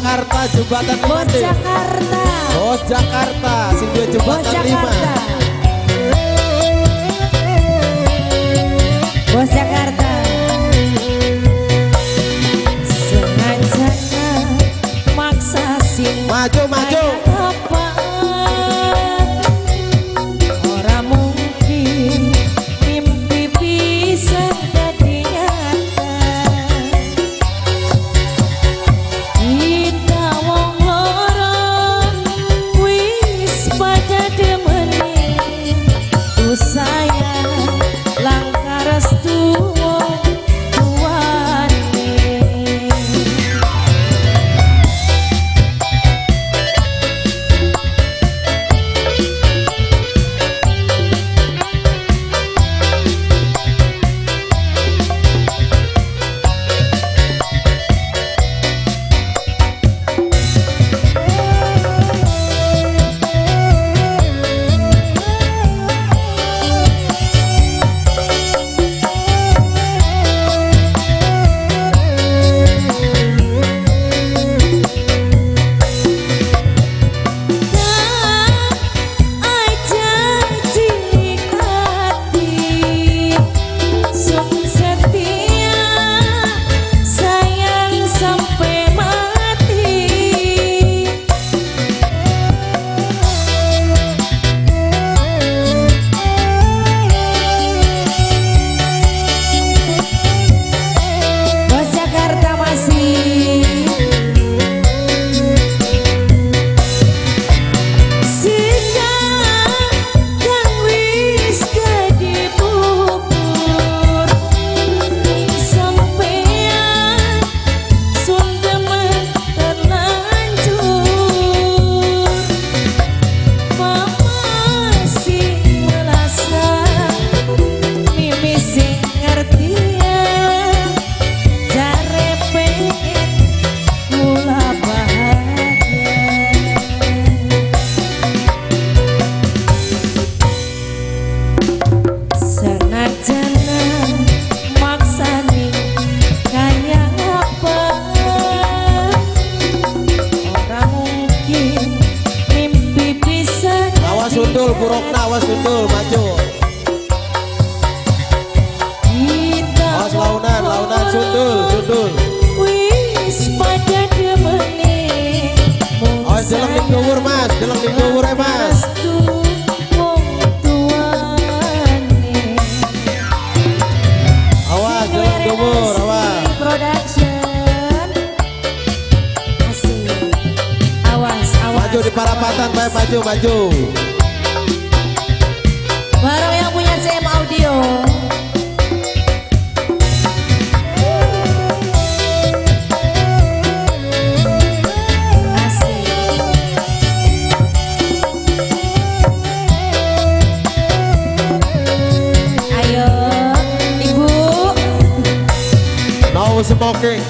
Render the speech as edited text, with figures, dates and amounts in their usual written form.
Jakarta jembatan 5. Bos Jakarta. Bos Jakarta sing duwe Bos jembatan 5. Jakarta. Bos Jakarta. Sengaja maksa sing Maju maju. Apa? Ora mungkin mimpi bisa dadi nyata. Kita wong loro wis pada demene, sayang langka restu wong tuane. Aja cilik ati, sun setia sayang sampai mati. Bos Jakarta masih. Sika kang wis dadi bubur, ning sampeyan sun demen terlanjur. Mama sing melasa, mimi sing ngerti, jare pengen kula bahagia. Senajan maksani kaya apa, ora mungkin mimpi bisa Awas sundul burukna, awas sundul maju. Kita Awas launan, launan sundul, sundul. Wis pada demene. Awas deleng ning dhuwur Mas, deleng ning dhuwur e Mas. Restu wong tuane. Awas deleng dhuwur, awas. Production. Asik. Awas, awas. Maju di parapatan bae, maju maju. Bareng yang punya CM Audio. Asik. Ayo, Ibu. No smoking.